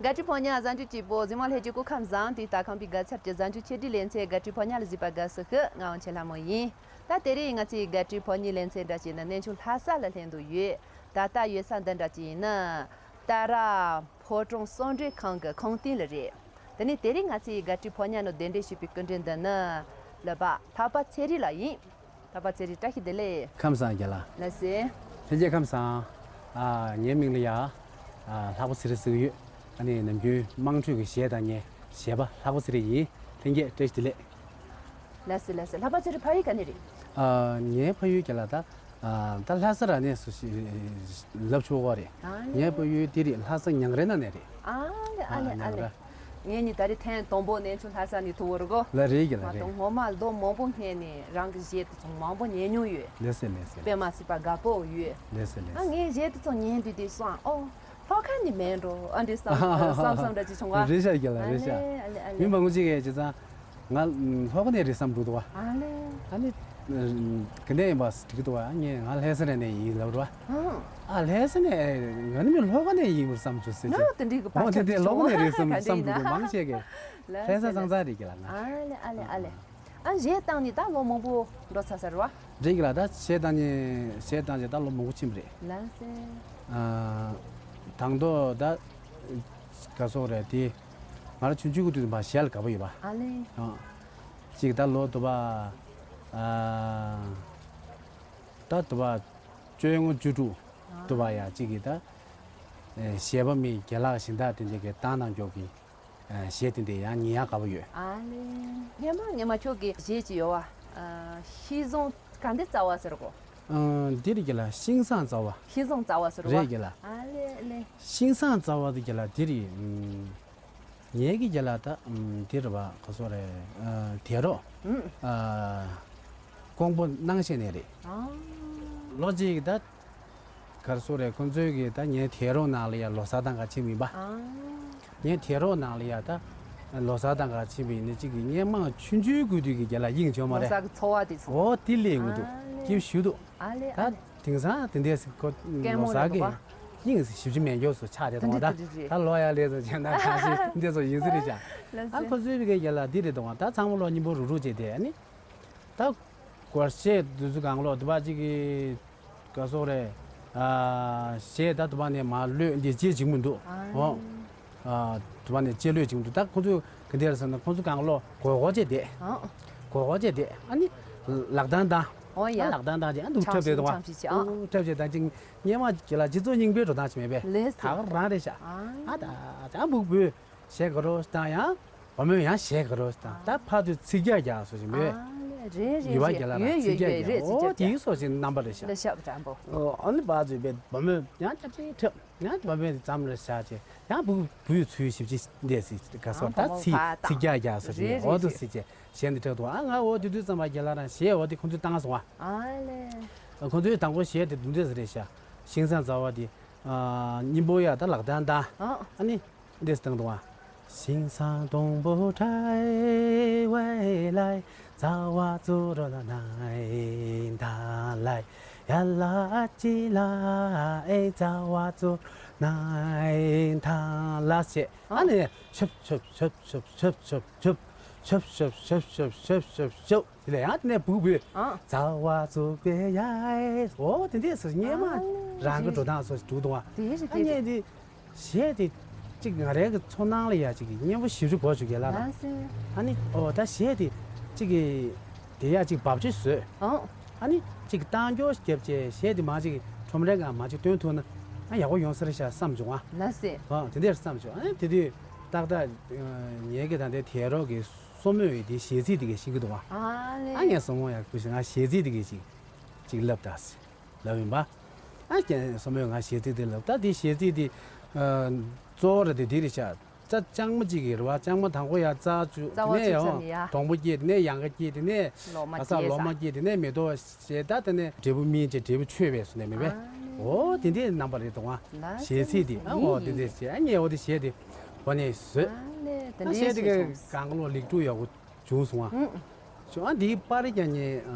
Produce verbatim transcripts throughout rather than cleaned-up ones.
དགའ་སྤྲོའི་ཕོ་ཉ་གཟའ་མཇུག་སྐྱིད་པོ། གཟིགས་མོ་ལྷན་རྒྱས་སྐུ་ཁམས་བཟང་། དུས་ལྟར་ཁམས་པའི་དགའ་ཚལ་གྱི་གཟའ་མཇུག་ཆེ་སྒྲིག་ལེ་ཚན་དགའ་སྤྲོའི་ཕོ་ཉ་ལ་གཟིགས་པ་དགའ་བསུ་ཞུ། ང་དབང་ཆེན་ལྷ་མོ་ཡིན། ད་དེ་རིང་ང་ཚོའི་དགའ་སྤྲོའི་ཕོ་ཉའི་ལེ་ཚན་འདྲ་བྱས་ན་གནས་ཆུང་ལྷ་ས་ལ་སླེབས་འདུག་ཡོད། ད་ལྟ་ཡོད་ས་འདི་འདྲ་ཅིག་ཡིན་ན། ཏཱ་ར་ཕོ་བྲང་གསོལ་མགྲོན་ཁང་གི་ཁང་སྟེང་ལ་རེད། དེ་ནས་དེ་རིང་ང་ཚོའི་དགའ་སྤྲོའི་ཕོ་ཉ་ནང་གདན་འདྲེན་ཞུས་པའི་སྐུ་མགྲོན་འདི་ནི་ལགས་པ་ལྷག་པ་ཚེ་རིང་ལགས་ཡིན། ལྷག་པ་ཚེ་རིང་བཀྲ་ཤིས་བདེ་ལེགས། ཁམས་བཟང་རྒན་ལགས། ལགས་སེ། ལྷན་རྒྱས་ཁམས་བཟང་། ཨ། ངའི་མིང་ལ་ཡ། ཨ། ལྷག་པ་ཚེ་རིང་ཟེར་གྱི་ཡོད། ཨ་ནི་ནམ་རྒྱུན་དམངས་ཁྲོད་ཀྱི་གཞས་བཏང་མཁན་གཞས་པ་ལྷག་པ་ཚེ་རིང་ཡིན། ལྷན་རྒྱས་བཀྲ་ཤིས་བདེ་ལེགས། ལགས་སེ་ལགས་སེ། ལྷག་པ་ཚེ་རིང་ཕ་ཡུལ་ག་ནས་རེད། ཨ། ངའི་ཕ་ཡུལ་རྒན་ལགས་ད། ཨ། ད་ལྷ་ས་ར་གནས་སུ་ཞིག་ལབ་ཆོག་གི་རེད། ཨ་ལེ། ངའི་ཕ་ཡུལ་དེ་རེད། ལྷ་ས་ཉང་རལ་ནང་ནས་རེད། ཨ་ལེ་ཨ་ལེ་ཨ་ལེ། ཉང་རལ། ངས་ནི་ད་རེས་ཐེངས་དང་པོ་གནས་ཆུང་ལྷ་ས་ནས་ཐུག་ཡོད་རེད་གོ། ལགས་རེད་རྒན་ལགས་མ་རེད། གཏོགས་སྔོན་མ་ལོ་མང་པོ་སྔོན་ནས་རང་གི་གཞས་དེ་ཚོ་མང་པོ་ཉན་མྱོང་ཡོད། ལགས་སེ་ལགས་སེ། དཔེ་མ་སྲིད་པ་དགའ་པོ་ཡོད། ལགས་སེ་ལགས་ཨ། སེ། ངས་གཞས་དེ་ཚོ་ཉན་དུས་དེ་སོང་ཨ། ཨོ། ལྷོ་ཁ་ནས་མིན་འགྲོ་ཨ་འདྲ་བསམ་བསམ་བསམ་འདྲ་ཅིག་བྱུང་བ། རེད་ཤག་རྒན་ལགས་རེད་ཤག། ཨ་ལེ་ཨ་ལེ་ཨ་ལེ། མི་མང་པོ་ཅིག་གིས་བྱས་ཙང་། ང་ལྷོ་ཁ་ནས་རེད་བསམ་འདུག་དོ། ཨ་ལེ། ཨ་ནི། ག་འདྲ་ཡིན་པ་འགྲིག་གི་འདུག་བ། ངས་ང་ལྷ་ས་ར་ནས་ཡིན་ལབ་ར། ཨང་། ཨ། ལྷ་ས་ནས། ང་ནི་མི་ལྷོ་ཁ་ནས་ཡིན་བསམ་བྱུང་ཟེར། ང་དེ་འདྲའི་གི་ཨོ་དེ་འདྲའི་ལྷོ་ཁ་ནས་རེད་བསམ་བསམ་འདུག་དོ། མང་ཆེ་གིས་ལྷ་ས་ཙང་ཙང་རེད་རྒན་ལགས་ང་། ཨ་ལེ་ཨ་ལེ་ཨ་ལེ། ཨ། གཞས་བཏང་ནས་ད་ལོ་མང་པོ་འགྲོ་ཚར་ས་རེད་བ། རེད་རྒན་ལགས། ད་གཞས་བཏང་ནས་གཞས་བཏང་བྱས་ད་ལོ་མང་པོ་ཕྱིན་པ་རེད། ལགས་སེ། ཨ། དང་ཐོག་ད་ག་སོག་རེད་དེ། ང་རང་ཆུང་ཆུང་གི་དུས་ཙམ་པ་གཞས་ལ་དགའ་པོ་ཡོད་པ། ཨ་ལེ། ཨ། གཅིག་ད་ལོ་དུ་བ། ཨ། ད་དུ་བ་བཅོ་ལྔ་བཅུ་དྲུག་ཨ། དུ་བ་ཡ་གཅིག་གི་ད། ཨེ། གཞས་པ་མི་རྒན་ལགས་གཞན་དག་དེ་འདྲ་གི་བཏང་གནང་མགྱོགས་ཀྱི། ཨེ། གཞས་དེ་འདྲ་ཡང་ཉན་ཡག་དགའ་པོ་ཡོད། ཨ་ལེ། སྔོན་མ་སྔོན་མ་ཁྱོད་ཀྱི་གཞས་ཅིག་ཡོད་བ། ཨ། ཤིང་བཟང་ག་འདི་རྩ་བ་ཟེར་གོ། ཨ། འདི་རེད་རྒན་ལགས། ཤིང་བཟང་རྩ་བ། ཤིང་བཟང་རྩ་བ་ཟེར་བ། རེད་རྒན་ལགས། ཨ་ལེ་ཨ་ལེ། ཤིང་བཟང་རྩ་བ་དེ་རྒན་ལགས་འདི་རེད། ཨམ། ངའི་གི་རྒན་ལགས་ད། ཨམ། འདི་རེད་བ། ག་སོག་རེད། ཨ། དེ་རོགས། ཨུམ། ཨ། ཀོང་པོ་སྣང་ཞེན་ནས་རེད། ཨ། ལོ་གཅིག་ད། ག་སོག་རེད། ཁོང་ཚོའི་གི་ད་ངའི་དེ་རོགས་ནང་ལ་ཡ་ལོ་གསར་གཏོང་ག་ཕྱིན་པ་ཡིན་པ། ཨ། ངའི་དེ་རོགས་ནང་ལ་ཡ་ད་ལོ་གསར་གཏོང་ག་ཕྱིན་པ་ཡིན་ན་གཅིག་གི་སྔོན་མ་ཆུང་ཆུང་དགོས་དུས་ཀྱི་རྒན་ལགས་དབྱིངས་བྱོན་མ་ལོ་རེད། གསར་གི་འཚོ་བ་དེ་ཚོ། འོ་དེ་སླེབས་ཡོང་གི་འདུག། ཨ་ལེ། སྐྱིད་པོ་ཞེ་པོ་འདུག། ཨ་ལེ་ཨ་ད་ལེ། དེང་སང་དེ་འདྲས་སི་ཀོ་སྐད་མོ་ལོ་གསར་རེད་གི་འདུག་པ། དབྱིངས་ཞེ་པོ་ཅིག་མེད་མགྱོགས་སུ་ཆགས་བསྡད་འདུག་པ། ད་ད་ལོ་ཡར་སླེབས་ཚར་བྱས་ན་ཁ་ཤས་འདི་ཚོ་ཡིན་ས་རེད་ཤག། ལགས་སེ། ཨ། ཁོ་ཚོའི་བི་གའི་རྒན་ལགས་འདི་རེད་འདུག་པ། ད་ཚང་མ་ལོ་སྙིང་པོ་རུག་རུག་བྱས་ཏེ། ཨ་ནི་ད་སྒོར་གཞས་འདི་ཚོ་གང་ལོ་དུ་བ་གཅིག་གི་ག་སོག་རེད། ཨ། གཞས་ད་དུ་བ་ནས་མར་གློད་འདི་ཅི་ཅིག་མི་འདུག། ཨ། ཨོ། ཨ། དུ་བ་ནས་གཅེས་ལོས་ཅིག་འདུག། ད་ཁོང་ཚོས་ག་འདྲ་ཟེར་ན་ཁོང་ཚོ་གང་ལོ་གོ་གོ་བྱས་བསྡད། ཨ། གོ་གོ་བྱས་བསྡད། ཨ་ནི་ལག་གདང་བཏང་། ཨོ་ཡ། ལག་གདང་བཏང་བྱས་ཨ་འདུག་འཁྲབ་བསྡད་འདུག་པ། འཁྲབ་བྱས་ཨ། འཁྲབ་བྱས་བཏང་ཅིང་སྔོན་མ་གི་ལ་སྤྱི་ཚོགས་རྙིང་པའི་འགྲོ་སྟངས་ཅིག་མེད་པས། ལགས་སེ། ད་ག་རང་རེད་ཤག། ཨ། ཨ་ད་ཅང་སྦུག་སྦུག་གཞས་ག་རོ་བཏང་ཡང་། བུ་མོས་ཡང་གཞས་ག་རོ་བཏང་། ད་ཕར་ཚུར་ཚིག་རྒྱག་རྒྱག་སོགས་ཤིག་མེད། ཨ་ལེ། རེད་རེད་ཡུལ་བ་རྒྱལ་ལ་རང་ཡོད་ཚིག་ཡོད་རྒྱག་ཡོད་རྒྱག་རེད། ཨོ་ཚིག་རྒྱག་དེའི་སོགས་ཤིག་རྣམ་པ་རེད་ཤག། ལ་ཤག་དྲང་པོ། ཨོ་ཨ་ནི་ཕར་ཚུར་བས་བུ་མོས་ཡང་སྐྱབས་ཆེན་ཁྲབ་ཡང་བུ་མོས་ཙམ་རེ་བཞག་བྱས་ཡང་བུ་བུས་ཚུལ་ཞིབ་ཅིག་འདས་སི་ག་སོགས། ཨ་ད་ཚིག་ཕར་ཚིག་རྒྱག་རྒྱག་སོགས་ཤིག་མེད། རེད་ཨོ་རེད་དུ་རེད། ཚིག་བྱས་གཞས་འདི་འཁྲབ་འདུག། ཨ་ང་འོ་དེ་དུས་ཙམ་པ་རྒན་ལགས་རང་གཞས་འོ་དེ་ཁོང་ཚོས་བཏང་སོང་བ། ཨ་ལེ། ཁོང་ཚོས་དང་པོ་གཞས་དེ་འདི་འདྲས་རེད་ཤག། ཤིང་བཟང་རྩ་བ་དེ། ཨ། སྙིང་པོ་ཡ་ད་ལག་གདང་བཏང་། ཨ། ཨ་ནི། འདི་སྟེང་དུ་བ། ཤིང་བཟང་སྡོང་པོ་བྲལ་བའི་ལ། རྩ་བ་ཚུར་ལ་ནའི་ད་ལ། ཡ་ལ་ཅི་ལ་ཨེ་རྩ་བ་ཚུར་ནའི་ད་ལ་ཞེས། ཨ་ནི་ཤབ་ཤབ་ཤབ་ཤབ་ཤབ་ཤབ་ཤབ། ཤབ་ཤབ་ཤབ་ཤབ་ཤབ་ཤབ་ཤབ། དེ་ལས་ཡང་དེ་ནས་སྦུག་སྦུག། ཨ། རྩ་བ་བཙུགས་པའི་ཡ། འོ་དེ་འདྲས་སུ་སྔོན་མ་ཨ་རང་གི་འགྲོ་སྟངས་སོགས་ཤིག་འདུག་འདུག་བ། དེ་རེད་ཨ་དེ་ངས་རེད། དེ་གཞས་དེ་གཅིག་ང་རའི་གི་ཚོར་སྣང་ལ་ཡ་གཅིག་གི་སྙན་པོ་ཞེ་པོ་ཅིག་གོ་བྱུང་རྒན་ལགས་ལ། ལགས་སེ། ཨ་ནི་ཨོ་ད་གཞས་དེ་གཅིག་གི་དེ་ཡ་གཅིག་བབ་ཅིག་བཟོས། ཨོ། ཨ་ནི་གཅིག་གཏམ་སྐྱོར་བརྒྱབ་བྱས་གཞས་དེ་མ་གཅིག་ཁྲོམ་རའི་སྒང་མ་གཅིག་སྟོན་ཐུབ་ན་ཨ་ཡག་པོ་ཡོང་ས་རེད་ཤག་བསམ་བྱུང་ཨ། ལགས་སེ། ཨོ་དེ་འདྲས་བསམ་བྱུང་ཨ་ནི་དེ་དུས་ཏག་ཏག་ངའི་གི་ད་ལྟའི་དེ་རོགས་གི་སོ་མོས་ཡི་དེ་གཞས་ཚིག་དེ་གས་ཤེས་ཀྱི་འདུག་བ། ཨ་ལེ། ཨ་ངས་སོ་མོ་ཡར་བསྐུར་ཞིང་ང་གཞས་ཚིག་དེ་གས་ཅིག་ཅིག་ལབ་ད་ཟེར་ལབ་ཡིན་པ། ཨ་ཀྱེ་སོ་མོས་ང་གཞས་ཚིག་དེ་ལབ་ད་དེ་གཞས་ཚིག་དེ་ཨ་གཙོ་བོ་ར་དེ་དེ་རེད་ཤག། རྩྭ་ལྕང་མ་གཅིག་གི་རེད་བ། ལྕང་མ་དང་པོ་ཡར་རྩྭ་བཅུ་རྩྭ་དེ་བ་ནས་བཅུ་ཡང་ཙམ་ཡ། སྡོང་པོ་སྐྱེས་དེ་ནས་ཡང་ཁ་སྐྱེས་དེ་ནས་ལོ་མ་ཨ་ས་སྐྱེས་ལོ་ས། མ་སྐྱེས་དེ་ནས་མེ་ཏོག་བྱས་ད་དེ་ནས་འབྲས་བུ་སྨིན་བྱས་འབྲས་བུ་ཆོད་པས་སོ་ནས་མེད་པས། ཨ་ལེ། འོ་དེ་འདྲའི་རྣམ་པ་རེད་འདུག་ཨ། ལ་གཞས་ཚིག་དེ་ཨ་འོ་དེ་འདྲས་བྱས་ཨ་ངས་འོ་དེ་གཞས་དེ་གོ་ནས་བཟོས། ཨ་ལེ་དེ་ཨ་འདྲའི་གཞས་དེ་གཞས་གི་བྱུང་སོང་། གང་ག་ལོ་ལེགས་གྲུབ་ཡག་པོ་བྱུང་སོང་ཨ། ཨུ། བྱུང་ཨ་འདིའི་པར་རྒྱག་མཁན་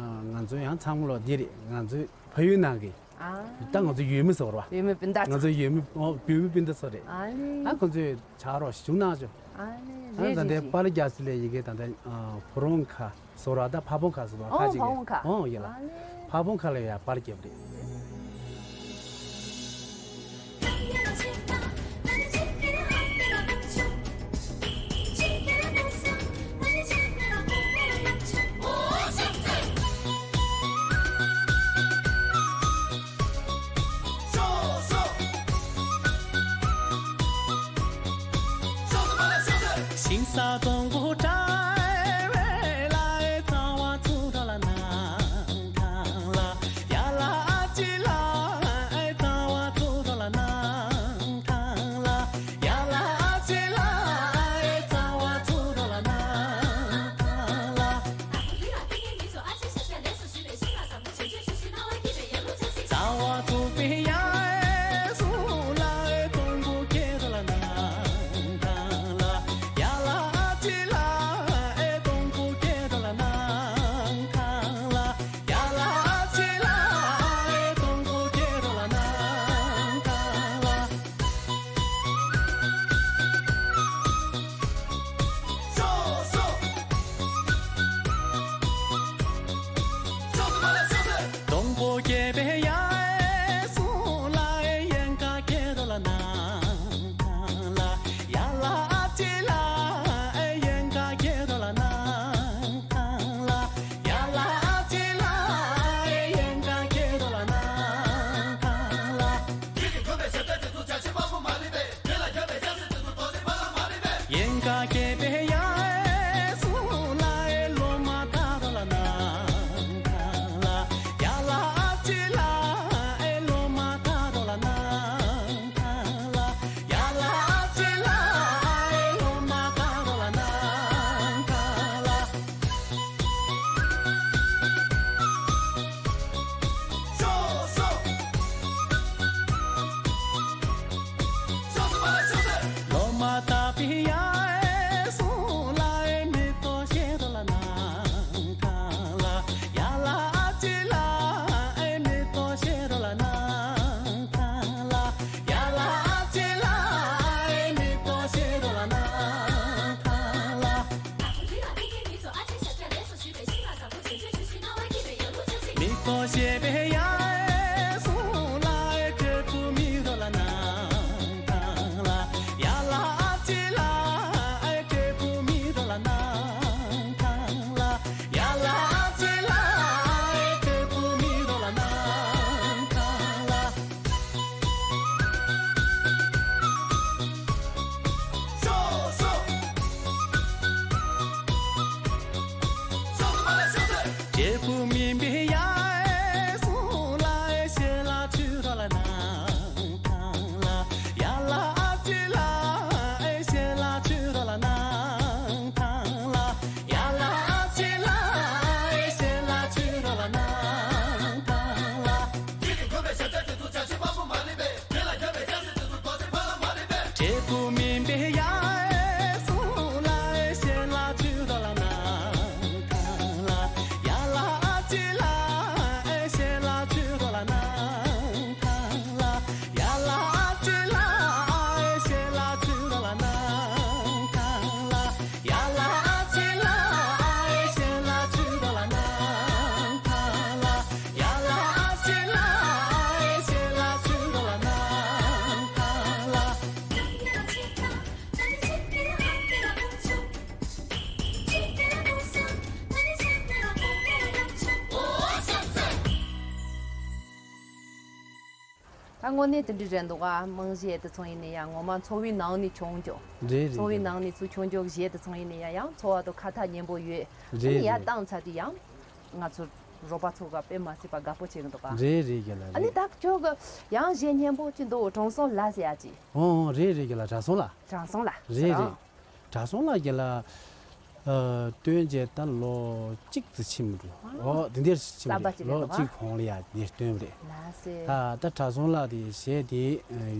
ང་ཚོ་ཡང་ཚང་མ་ལོ་འདི་རེད། ང་ཚོའི་ཕ་ཡུལ་ནང་གི་ ཨ། ད་ང་ཚོ་ཡུལ་མི་ཟེར་བ། ཡུལ་མི་སྤུན་ཟླ་ང་ཚོ་ཚོ། ཡུལ་མི་ཨོ་བོད་མི་སྤུན་ཟླ་ཚོ་རེད། ཨ་ནི། ཨ་ཁོང་ཚོས་ཕྱག་རོགས་ཞུ་གནང་ཅོ། ཨ་ནི། ཨ་རེད་ད་ལྟའི་རེད་རེད། པར་རྒྱག་ས་ལས་ཡི་གེ་ད་ལྟ་ཨ་བུ་རོང་ཁ་ཟེར་བ་ད་ཕ་བོང་ཁ་ཟེར་བ་ཨོ་ཁ་ཅིག་ཕ་རེད། བོང་ཁ། ཨོ་ཡ་ལ། ཨ་ནི། ཕ་བོང་ཁ་ལ་ཡ་པར་རྒྱབ་རེད། ཤིང་ས་དང་པོ་བྲལ་བའི་ལ་ཨེ་གཙང་བ་ཚུར་འགྲོ་ལ་ནང་ཐང་ལ། ཡ་ལ་ཨ་ཅི་ལ་ཨེ་གཙང་བ་ཚུར་འགྲོ་ལ་ནང་ཐང་ལ། ཡ་ལ་ཨ་ཅི་ལ་ཨེ་གཙང་བ་ཚུར་འགྲོ་ལ་ནང་ཐང་ལ། རྩ་བ་རྩུབ་པའི་ཡ་ཨེ་སུ་ལ་ཨེ་དང་པོ་ཁྱེད་རང་ལ་ནང་ཐང་ལ། ཡ་ལ་ཨ་ཅི་ལ་ཨེ་དང་པོ་ཁྱེད་རང་ལ་ནང་ཐང་ལ། ཡ་ལ་ཨ་ཅི་ལ་ཨེ་དང་པོ་ཁྱེད་རང་ལ་ནང་ཐང་ལ། དང་པོ་སྐྱེས་པའི་ཡ་ཨེ་སུ་ལ་ཨེ་ཡན་ཀ་ཁྱེད་རང་ལ་ནང་ཐང་ལ། ཡ་ལ་ཨ་ཅི་ལ་ཨེ་ཡན་ཀ་ཁྱེད་རང་ལ་ནང་ཐང་ལ། ཡ་ལ་ཨ་ཅི་ལ་ཨེ་ཡན་ཀ་ཁྱེད་རང་ལ་ནང་ཐང་ལ། ཡན་ཀ་སྐྱེས་པའི་ཡ་ཨེ་སུ་ལ་ཨེ་ལོ་མ་ད་རོ་ལ་ནང་ཐང་ལ། ཡ་ལ་ཨ་ཅི་ལ་ཨེ་ལོ་མ་ད་རོ་ལ་ནང་ཐང་ལ། ཡ་ལ་ཨ་ཅི་ལ་ཨེ་ལོ་མ་ད་རོ་ལ་ནང་ཐང་ལ། ལོ་མ་ད་པི་ཡ་ཨེ་སུ་ལ་ཨེ་མེ་ཏོག་ཤེ་རོ་ལ་ནང་ཐང་ལ། ཡ་ལ་ཨ་ཅི་ལ་ཨེ་མེ་ཏོག་ཤེ་རོ་ལ་ནང་ཐང་ལ། ཡ་ལ་ཨ་ཅི་ལ་ཨེ་མེ་ཏོག་ཤེ་རོ་ལ་ནང་ཐང་ལ། མེ་ཏོག་ཤེས་པའི་ཡ་ཨེ་སུ་ལ་ཨེ་འབྲས་བུ་མེ་རོ་ལ་ནང་ཐང་ལ། ཡ་ལ་ཨ་ཅི་ལ་ཨེ་འབྲས་བུ་མེ་རོ་ལ་ནང་ཐང་ལ། ཡ་ལ་ཨ་ཅི་ལ་ཨེ་འབྲས་བུ་མེ་རོ་ལ་ནང་ཐང་ལ། འབྲས་བུ་སྨིན་པའི་ཡ་ཨེ་སུ་ལ་ཨེ་ཤེ་ལ་ཆུ་རོ་ལ་ནང་ཐང་ལ། ཡ་ལ་ཨ་ཅི་ལ་ཨེ་ཤེ་ལ་ཆུ་རོ་ལ་ནང་ཐང་ལ། ཡ་ལ་ཨ་ཅི་ལ་ཨེ་ཤེ་ལ་ཆུ་རོ་ལ་ནང་ཐང་ལ། འབྲས་བུ་སྨིན་པའི་ཡ་ཨེ་སུ་ལ་ཨེ་ཤེ་ལ་ཆུ་རོ་ལ་ནང་ཐང་ལ། ཡ་ལ་ཨ་ཅི་ལ་ཨེ་ཤེ་ལ་ཆུ་རོ་ལ་ནང་ཐང་ལ། ཡ་ལ་ཨ་ཅི་ལ་ཨེ་ཤེ་ལ་ཆུ་རོ་ལ་ནང་ཐང་ལ། ཡ་ལ་ཨ་ཅི་ལ་ཨེ་ཤེ་ལ་ཆུ་རོ་ལ་ནང་ཐང་ལ། ཡ་ལ་ཨ་ཅི་ལ་ཨེ་ཤེ་ལ་ཆུ་རོ་ལ་ནང་ཐང་ལ། ད་དངོས་གནས་དེ་འདྲ་རེད་འདུག་ག། རྨང་གཞི་ཨེ་ད་ཚང་ཡིན་ན་ཡང་ངོ་མ་འཚོ་བའི་ནང་ནས་བྱུང་རྒྱུ། རེད་རེད། འཚོ་བའི་ནང་ནས་ཚུར་བྱུང་རྒྱུ་གཞི་ཨེ་ད་ཚང་ཡིན་ན་ཡང་ཡང་འཚོ་བ་དང་ཁ་ཐག་ཉེ་པོ་ཡོད། ཨ་ནི་རེད་ཡར་རེད། བཏང་ཚར་དུས་ཡང་ང་ཚོ་རོགས་པ་ཚོ་ག་དཔེ་མ་སྲིད་པ་དགའ་པོ་བྱེད་ཀྱི་འདུག་ག། རེད་རེད་རྒན་ལགས་ཨ་ནི་རེད། ད་ཁྱོད་གི་ཡང་གཞས་སྙན་པོ་ཅིག་འདུག། དྲང་སྲོང་ལ་ཟེར་ཡ་ཅིག། ཨོ་ཨོ་རེད་རེད་རྒན་ལགས། དྲང་སྲོང་ལ། དྲང་སྲོང་ལ། རེད་རེད། དྲང་སྲོང་ལ་རྒན་ལགས། ཨ་སྟོན་བྱས་ད་ལོ་གཅིག་ཙམ་ཕྱིན་མི་འགྲོ། ཨོ་དེ་འདྲ་ཕྱིན་མི་འགྲོ། ལོ་གཅིག་གོང་ལ་ཡ་དེ་སྟོན་པ་རེད། ལགས་སེ། ད་ད་དྲང་སྲོང་ལ་དེ་གཞས་དེ་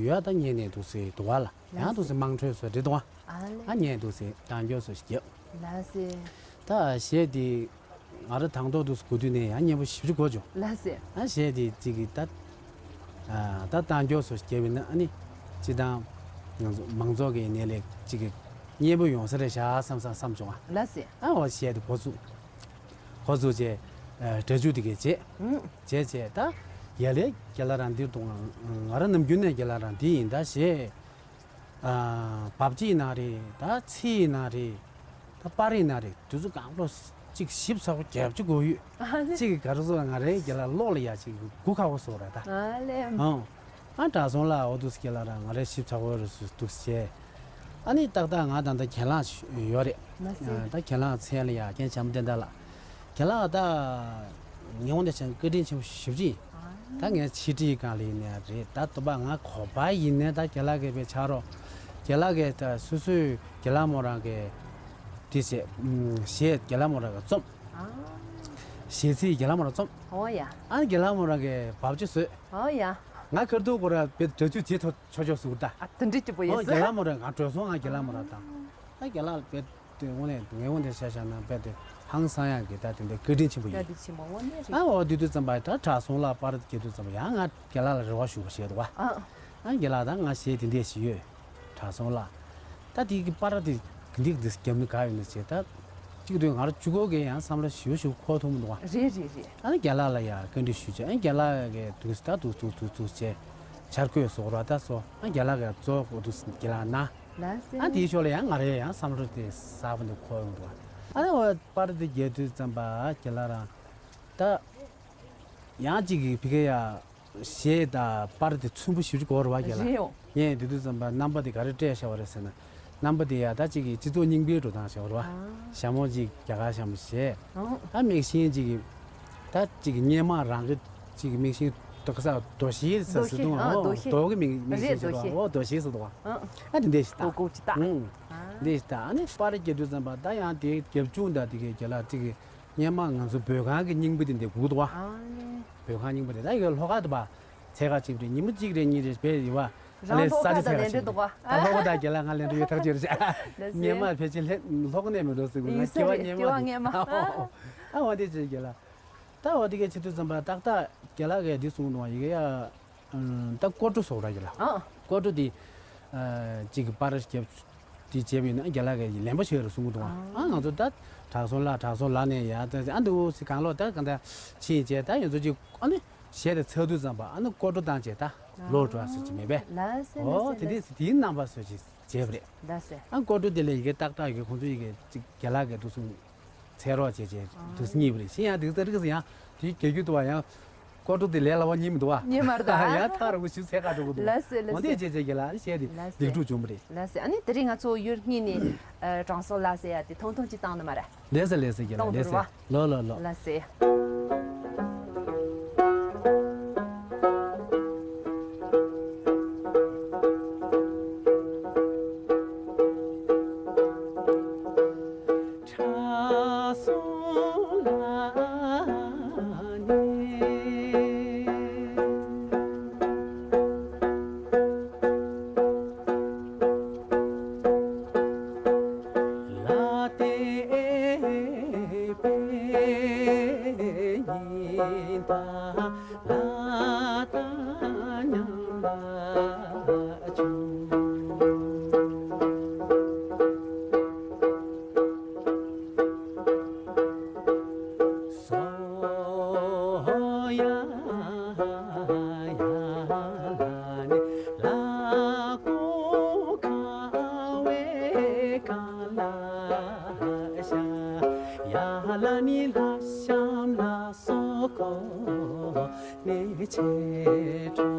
ཡོད་ད་ཉན་ནས་འདུག་ཟེར་འདུག་ག་ལ། ཡང་འདུག་ཟེར་དམངས་ཁྲོད་སོ་རེད་འདུག་ག། ཨ་ལེ། ཨ་ཉན་འདུག་ཟེར་གདངས་སྐྱོར་སོ་ཞིག་རྒྱབ། ལགས་སེ། ད་གཞས་དེ་ང་རང་དང་ཐོག་འདུག་ཟེར་གོ་དུས་ནས་ཡང་སྙན་པོ་ཞེ་པོ་ཅིག་གོ་བྱུང་། ལགས་སེ། ཨ་གཞས་དེ་ཅིག་གི་ད་ ད་གཏམ་རྒྱུད་སོགས་བརྒྱབ་པ་ཡིན་ན་ཨ་ནི་སྤྱིར་བཏང་ང་ཚོ་མང་ཚོགས་ཀྱི་ནས་ལས་གཅིག་གི་མཉེས་པོ་ཡོང་ས་རེད་ཤག་བསམ་བསམ་བསམ་བྱུང་ང་། ལགས་སེ། ཨ་འོ་གཞས་དེ་འགོ་བཙུགས། འགོ་བཙུགས་རྗེས་སྒྲ་འཇུག་དེ་གས་བྱས། བྱས་རྗེས་ད་ཡ་ལས་རྒན་ལགས་རང་འདིར་འདུག་ང་རང་ནམ་རྒྱུན་ནས་རྒན་ལགས་རང་འདི་ཡིན་ད་ཞེས། བབ་ཅིག་ན་རེད། ད་ཚིག་ན་རེད། ད་པར་རིས་ན་རེད། དུས་ཚོད་གང་པོ་ཅིག་ཞིབ་ཚགས་པོ་རྒྱབ་ཅིག་དགོས་ཡོད། ཨ་ལེ། ཅིག་ག་རེ་ཟེར་ང་རའི་རྒན་ལགས་ཀློག་ལ་ཡ་ཅིག་སྒུག་ཁག་པོ་བཟོ་ར་ད། ཨ་ལེ། ཨང་། ཨ་གྲྭ་ཚང་ལ་འོ་འདུག་སེ་རྒན་ལགས་རང་ང་རའི་ཞིབ་ཚགས་པོ་རེད་ཟེར་འདུག་སེ། ཨ་ནི་ཏག་ཏག་ང་ད་ལྟ་གྱེན་ལངས་ཡོད་རེད། ལགས་སེ། ད་གྱེན་ལངས་ཚར་ལ་ཡ་རྒན་བྱམས་བསྟན་དར་ལགས། རྒན་ལགས་ད་ངས་འོ་འདི་ཆ་བཀའ་དྲིན་ཆེན་པོ་ཞེ་པོ་ཅིག་ཡིན། ད་ངས་ཕྱི་དྲིལ་སྒང་ལ་ཡིན་ནའི་རེད། ད་དུ་བ་ང་གོ་བ་ཡིན་ནའི་ད་རྒན་ལགས་ཀྱིས་དཔེ་ཕྱག་རོགས། རྒན་ལགས་ཀྱིས་ད་སོ་སོའི་རྒན་ལགས་མོ་རང་གིས་དེ་བྱས། གཞས་རྒན་ལགས་མོ་རང་གིས་རྩོམ། གཞས་ཚིག་རྒན་ལགས་མོ་རང་རྩོམ། ཨོ་ཡ། ཨ་རྒན་ལགས་མོ་རང་གིས་བབ་ཅིག་བཟོས། ཨོ་ཡ། ང་ཁར་ཐུག་གོ་ར་དཔེ་སྒྲ་འཇུག་བྱེད་ཐུབ་ཆོག་ཆོག་ཟེར་གི་ད། ཨ་དེ་འདྲ་སྐྱིད་པོ་ཡིན་ཨོ་ཟེར། རྒན་ལགས་མོ་རང་ང་གྲོས་སོང་ང་རྒན་ལགས་མོ་རང་དང་། ཨ་རྒན་ལགས་དཔེ། དེ་དངོས་གནས་ངའི་དབང་དུ་བྱས་བཞག་ན་དཔེ་དེ་ཧང་སང་ཡག་གི་ད་དེ་འདྲའི་བཀའ་དྲིན་ཆེན་པོ་ཡིན། བཀའ་དྲིན་ཆེན་པོ་དངོས་གནས་རེད། ཨ་འོ་དེ་དུས་ཙམ་པ་ད་གྲྭ་ཚང་ལ་པར་རྒྱག་དུས་ཙམ་པ་ཡང་ང་རྒན་ལགས་ལ་རེ་བ་ཞུ་དགོས་བཤད་འདུག་བ། ཨ། ཨ་རྒན་ལགས་ད་ང་གཞས་དེ་འདྲས་ཞིག་ཡོད། གྲྭ་ཚང་ལ། ད་དེ་གི་པར་དེ་གི་འདི་འདི་རྒྱབ་ནི་ག་ཡོད་ནི་བྱས་ད། གཅིག་དུས་ང་རང་གཅིག་པོ་གི་ཡང་བསམ་བློ་ཞུ་ཞུ་འཁོར་ཐུབ་མི་འདུག་བ། རེད་རེད་རེད། ཨ་རྒན་ལགས་ལ་ཡང་བཀའ་འདྲི་ཞུས་བྱས་ཨ་རྒན་ལགས་ཀྱིས་དུས་ད་དུས་དུས་དུས་དུས་བྱས། འཆར་འགོད་བཟོ་ར་ད་སོ་ཨ་རྒན་ལགས་ཀྱིས་གཙོ་བོ་དུས་རྒན་ལགས་ན། ལགས་སེ། ཨ་དེའི་ཕྱོགས་ལ་ཡང་ང་རའི་ཡང་བསམ་བློ་དེ་གསར་པ་འདི་འཁོར་ཡོང་འདུག་ཨ་ནི་འོ་པར་དེ་རྒྱག་དུས་ཙམ་པ་རྒན་ལགས་རང་ད་ཡང་གཅིག་གིས་ཕ་གི་ཡ་གཞས་དང་པར་དེ་ཚོན་པོ་ཞིབ་ཅིག་དགོས་རེད་བ་རྒན་ལགས། རེད་འོ། ངས་དེ་དུས་ཙམ་པ་རྣམ་པ་དེ་ག་རེ་སྤྲད་བཞག་པ་རེད་ཟེར་ན། རྣམ་པ་དེ་ཡ་ད་གཅིག་གིས་སྤྱི་ཚོགས་རྙིང་པའི་འགྲོ་སྟངས་བཞག་པ་རེད་བ། ཨ། ཞྭ་མོ་གཅིག་རྒྱ་གར་ཞྭ་མོ་བྱས། ཨང་། ད་མིག་ཤེལ་གཅིག་གིས། ད་གཅིག་གཉེར་མ་རང་གི་གཅིག་མིག་ཤེལ་དོ་ཁ་ས་རྡོ་ཤེལ་ཟེར་རྡོ་ཤེལ་ཟེར་འདུག་ཨ་ཨོ་རྡོ་ཤེལ། རྡོ་གི་མིག་མིག་རེད་ཤེལ་ཟེར་རྡོ་འདུག་ཤེལ། ཨོ་རྡོ་ཤེལ་ཟེར་འདུག་ཨ། ཨ་དེ་འདྲས་ཞིག་ད། གོ་གོ་ཅི་ད། ཨང་། ཨ། འདྲས་ཞིག་ད་ཨ་ནི་པར་རྒྱག་དུས་ཙམ་པ་ད་ཡང་དེ་རྒྱབ་ལྗོངས་ད་དེ་གའི་རྒན་ལགས་གཅིག་གི་སྔོན་མ་ང་ཚོ་བོད་ཁང་གི་རྙིང་པ་དེ་འདྲས་སྒུག་འདུག་ཨ། ཨ་ནི། བོད་ཁང་རྙིང་པ་དེ་ད་ཡོད་ལྷོ་ཁ་དུ་བ། ཚེ་ཁ་གཅིག་རེད་ཉི་མ་གཅིག་རེད་གཉིས་རེད་བས་ཡོད་བ། རང་ལས་ལྷོ་ས་ཁ་ཆ་དང་ཚེ་ཁ་ལེན་གཅིག་འདྲ་འདུག་ག་ད་ལྷོ་ཁ་དང་རྒན་ལགས་ང་ལེན་འདྲ་ཡོད་ཐག་ཆོད་རེད་ཤག་ལགས་སེ། ཉི་མ་ཕལ་ཆེར་ལྷོ་ཁ་ནས་མི་འགྲོ་ཟེར་དགོས་ན་ཡིན་ས་སྐྱེ་བ་རེད་སྙེ་མ་སྐྱེ་བ་རེད། སྙེ་མ། ཨ་འོ་དེ་ཅིག་རྒན་ལགས། ད་འོ་དེ་གའི་བྱེད་དུས་ཙམ་པ་ཏག་ཏག་རྒན་ལགས་ཀྱིས་འདི་གསུངས་འདུག་བ་ཡི་གེ་ཡ། ད་སྐོར་བྲོ་བཟོ་ར་རྒན་ལགས། ཨ། སྐོར་བྲོ་འདི། གཅིག་གི་པར་རྒྱབ། དེ་བྱས་པ་ཡིན་ན་རྒན་ལགས་ཀྱིས་ལན་པ་བྱས་རུ་གསུང་གི་འདུག་ཨ། ཨ་ང་ཚོ་ད་གྲྭ་ཚང་ལ་གྲྭ་ཚང་ལ་ནས་ཡ་ད་ཨ་འདུག་སེ་གང་ལོག་ད་གང་ད་ཕྱིན་བྱས་ད་ཡོད་ཚོ་ཅིག་ཨ་ནི་གཞས་དེ་ཚར་དུས་ཙམ་པ་ཨ་ནི་སྐོར་བྲོ་བཏང་བྱས་ད་ལོག་འགྲོ་ཟེར་གྱི་མེད་པས། ལགས་སེ་ཨོ་ལགས་སེ་དེ་འདྲས་ལགས་སེ། སེ་དེའི་རྣམ་པ་བཟོས་ཅིག་བྱས་པ་རེད། ལགས་སེ། ཨ་སྐོར་བྲོ་དེ་ལ་ཡི་གེ་ཏག་ཏག་ཡི་གེ་ཁོང་ཚོ་ཡི་གེ་ཅིག་རྒན་ལགས་ཀྱིས་འདུག་སེ་ཚར་རོགས་བྱས་བྱས་འདུག་སེ་རྙེད་པ་རེད། གཞན་ཡང་དེ་ཚོ་རིགས་སུ་ཡང་དེའི་རྒྱལ་རྒྱུད་དུ་བ་ཡང་། སྐོར་བྲོ་དེ་ལས་སླ་བ་རྙེད་མི་འདུག་བ། རྙེད་མ་རེད་ད། ཡང་ཐག་རིང་པོ་ཞིག་འཚོལ་ག་འགྲོ་གི་འདུག་ལགས་སེ་ལགས་སེ། འོ་དེ་བྱས་བྱས་རྒན་ལགས་ཨ་ནི་གཞས་དེ་ལགས་སེ། ལེགས་གྲུབ་བྱུང་བ་རེད། ལགས་སེ་ཨ་ནི་དེ་རིང་ང་ཚོ་ཡུལ་གཉིས་ནས་ཨ་དྲང་སྲོང་ལགས་སེ་ཡ་དེ་ཐུང་ཐུང་ཅིག་བཏང་ནི་མ་རེད། ལགས་སེ་ལགས་སེ་རྒན་ལགས་གཏོང་ལགས་སེ། ཐུབ་རེད་བ། ལོ་ལོ་ལོ། ལགས་སེ། གྲྭ་ཚང་ལ་ནི། ལ་དེ་པའི་ཉིན་ད་ལ་ད་མཉམ་པ་བྱུང་། སོ་ཡ་ཡ་ལ་ནི་ལ་ཀོ་ཁ་བའི་ཀ་ལ་ཤ་ཡ་ལ་ནི་ལྷ་ཤམ་ལ་སོ་ཀོ་ནི་ཆེ་ཀྲོ།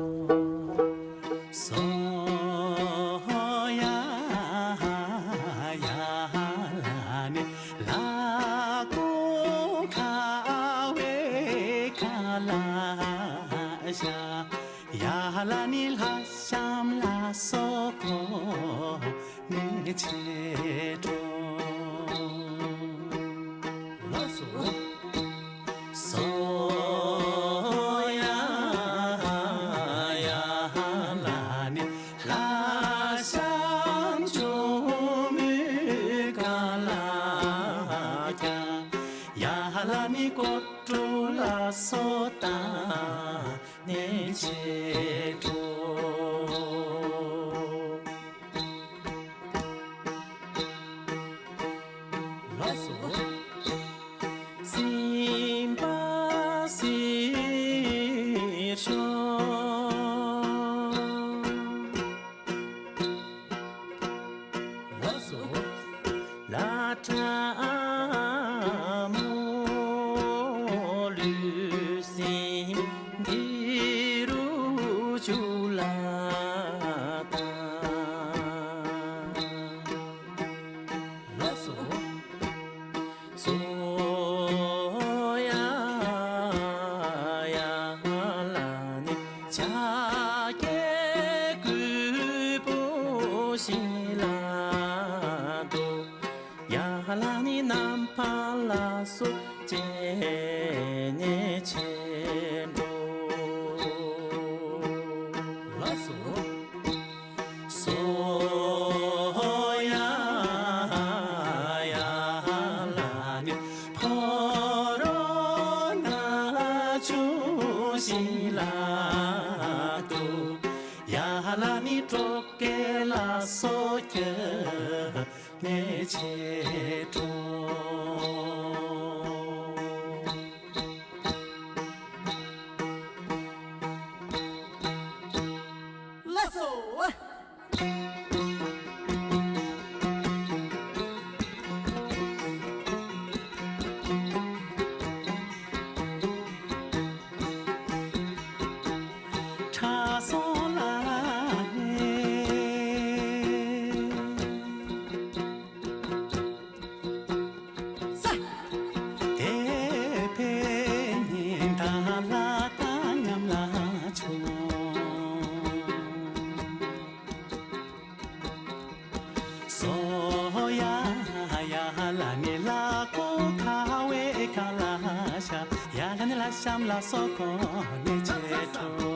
སོ་ཡ་ཡ་ལ་ནི་ལ་ཀོ་ཁ་བའི་ཁ་ལ་ཤ་ཡ་ལ་ནི་ལྷ་ཤམ་ལ་སོ་ཀོ་ནི་ཆེ་ཀྲོ། ལགས་སོ། སོ་ཡ་ཡ་ལ་ནི་ལྷ་ཤམ་ཆུ་མིག་ག་ལ་ཀྱ་ཡ་ལ་ནི་ཀོ་ཀྲུ་ལ་སོ་ཏ་ནི་ ཆེ་འགྲོ། ལགས་སོ། སིམ་པ་སི་ཤོ། ལགས་སོ། ལ་ཏྲ་མོ་ལུ་སིན་དི་རུ་ཅུ་ལ་ཏ། ལགས་སོ། སོ་ཡ་ཡ་ལ་ནི་ཆ་ཀེ་གུ་པོ་ཤི་ལ་དོ། ཡ་ལ་ནི་ནམ་ཕ་ལ་སོ་ཅེ་ནེ་ཆེ་འགྲོ། ལགས་སོ། སོ་ཡ་ཡ་ལ་ནི་ཕོ་རོ་ན་ཆུ་ཤི་ལ་དོ། ཡ་ལ་ནི་ཏྲོ་ཀེ་ལ་སོ་ཀེ་ནེ་ཆེ་ཏྲོ། ལགས་སོ། ཁྲ་སོང་ལ་ཧེ། ས། དེ་ཕེ་ཉིན་ད་ལ་ད་ཉམས་ལ་ཆོ། སོ་ཡ་ཡ་ལ་ནི་ལ་ཀོ་ཁ་བའི་ཁ་ལ་ཤ། ཡ་ལ་ནི་ལ་ཤམ་ལ་སོ་ཁོ་ནི་ཆེ་ཏྲོ།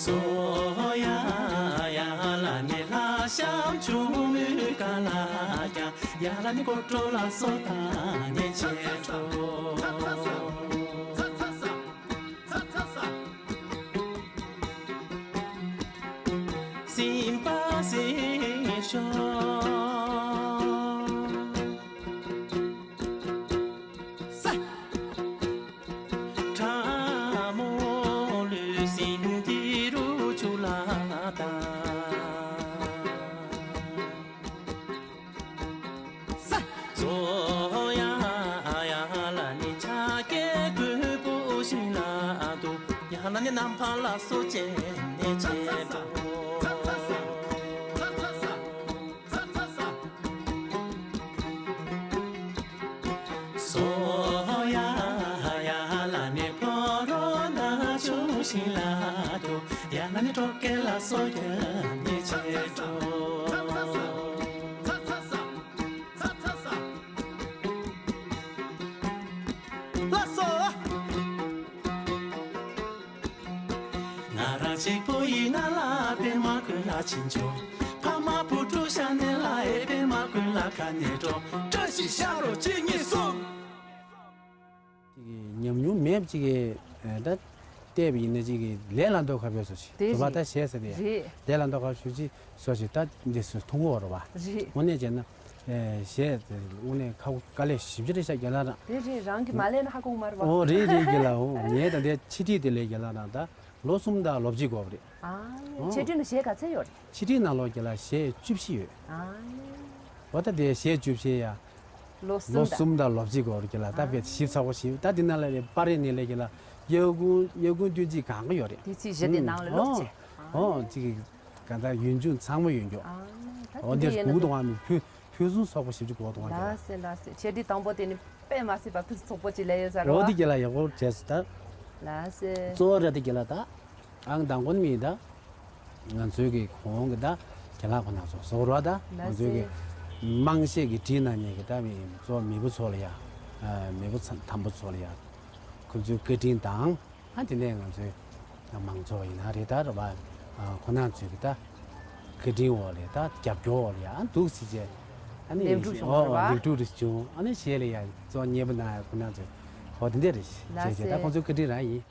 སོ་ཡ་ཡ་ལ་ནི་ལ་ཤམ་ཆུ་མུ་ཁ་ལ་ཀྱ། ཡ་ལ་ནི་ཀོ་ཏྲོ་ལ་སོ་ཐ་ནི་ཆེ་ཏྲོ། སིམ་པ་སི་ཤོ། ས། ཁྲ་མོ་ལུ་སིན་དི་རུ་ཆུ་ལ་ཏ། ས། སོ་ཡ་ཡ་ལ་ནི་ཆ་ཀེ་གུ་པུ་ཤི་ལ་དུ། ཡ་ལ་ནི་ནམ་ཕ་ལ་སོ་ཅེ་ནེ་ཆེ་ཏྲོ། སོ་ཡ་ཡ་ལ་ནི་ཕོ་རོ་ན་ཆུ་ཤི་ལ་དུ། ཡ་ལ་ནི་ཏྲོ་ཀེ་ལ་སོ་ཀེ་ནེ་ཆེ་ཏྲོ། ལགས་སོ། ང་རང་གཅིག་པུ་ཡིན་ན་ལ་པད་མ་ཀུན་ལ་ཕྱིན་ཆོག་ཕ་མ་བུ་ཕྲུག་ཤ་ནས་ལ་ཨེ་པད་མ་ཀུན་ལ་ཁ་ནས་འགྲོ། བཀྲ་ཤིས་ཤ་རོགས་གཅིག་གཉིས་གསུམ། ཅིག་གི་ཉམས་མྱོང་མེད་པ་ཅིག་གི་ཨེ་ད་བལྟས་པ་ཡིན་ན་ཅིག་གི་ལས་ལ་འདོད་ཁ་བས་སོ་ཞིག་དེ་རེད་པ། རེད། ད་ཞེས་ཟེར་ཏེ་རེད། ལས་ལ་འདོད་ཁ་ཞུ་ཅིག་སོ་ཞིག་ད་འདི་སུ་མཐོང་གི་ཡོད་རེད་པ། རེད། དངོས་གནས་བྱས་ན་ཨེ་ཞེས་དངོས་གནས་ཁ་དཀའ་ལས་ཞིབ་ཅིག་རེད་ཤག་རྒན་ལགས་རང་། དེ་རེད། རང་གིས་མ་ལས་ན་ཧ་གོ་གི་མ་རེད་པ། ཨོ་རེད་རེད་རྒན་ལགས། ཨོ་ངས་ད་ལྟའི་ཕྱི་དྲིལ་དེ་ལས་རྒན་ལགས་རང་ད་ལོ་གསུམ་དང་ལོ་གཅིག་འགོར་བ་རེད། ཨ། ཨོ། ཕྱི་དྲིལ་ནང་བཞེས་ག་ཚད་ཡོད་རེད། ཕྱི་དྲིལ་ནང་ལོགས་རྒན་ལགས་གཞས་བཅུ་བཞི་ཡོད། ཨ། འོ་ད་དེ་གཞས་བཅུ་བཞི་ཡ། ལོ་གསུམ་ལོ་དང་གསུམ་དང་ལོ་གཅིག་འགོར་རྒན་ལགས། ད་ཨ། དཔེ་ཞིབ་ཚགས་པོ་ཞིབ། ད་དེ་ནང་ལ་རེད་པ་རེད་ནས་ལས་རྒན་ལགས། གཡག་ཀུན་གཡག་ཀུན་བསྟུན་གཅིག་གང་ག་ཡོད་རེད། དེ་ཚིག་གཞས་དེ་ནང་ལ་ལོག་ཨོ། ཅེ། ཨོ་ཅིག་ག་ད་ཡུན་ཅུང་ཚང་མ་ཡོད་རྒྱུ། ཨ། ད་འོ་དེ་འདི་ཡས་ན་གུ་དང་ཨ་མི་ཕུ་ཕུན་སུམ་ཚོགས་པོ་ཞིབ་ཅིག་གོ་དང་ལ། ལགས་སེ་ལགས་སེ། ཆེད་སྒྲིག་དང་པོ་དེ་ནི་དཔེ་མ་སྲིད་པ་ཕུན་སུམ་ཚོགས་པོ་ཅིག་ལས་ཡོད་ས་རོ། འོ་དེ་རྒན་ལགས་ཡག་པོ་བྱས་སོ་ད། ལགས་སེ། གཙོ་བོ་ར་དེ་རྒན་ལགས་ད། ཨང་དང་པོ་ནི་མི་ད། ང་ཚོའི་གི་གོང་གི་ད་རྒན་ལགས་ཁོ་ན་ཚོ་བཟོ་རོགས་ད། ང་ཚོའི་གི་དམངས་གཞས་ཀྱི་བྲིས་གནང་མཁན་གི་ད་མི་གཙོ་བོ་མེས་པོ་ཚོ་ལ་ཡ། མེས་པོ་ཚ་དམ་པོ་ཚོ་ལ་ཡ། ཁོ་ཚོའི་བཀའ་དྲིན་དང་། ཨ་དེ་ནས་ང་ཚོའི་མང་ཚོགས་ཡིན་ན་རེད་ད་རེད་པ། ཁོ་ན་ཚོའི་གི་ད་བཀའ་དྲིན་འོག་ལ་ད་རྒྱབ་སྐྱོར་འོག་ལ་ཡ་འདུག་སེ་བྱས། ཨ་ནི་ལེགས་གྲུབ་བྱུང་བ་རེད་པ། ལེགས་གྲུབ་རེ་བྱུང་ཨ་ནི་གཞས་ལ་ཡ་གཙོ་བོ་སྙན་པོ་གནང་ཡ་ཁོ་ན་ཚོས་ཧོ་དེ་འདྲ་རེད་བྱས་བྱས་ད་ཁོང་ཚོའི་བཀའ་དྲིན་རང་ཡིན།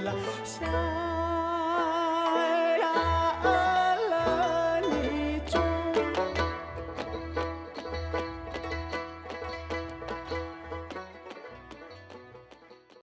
ལགས་སོ།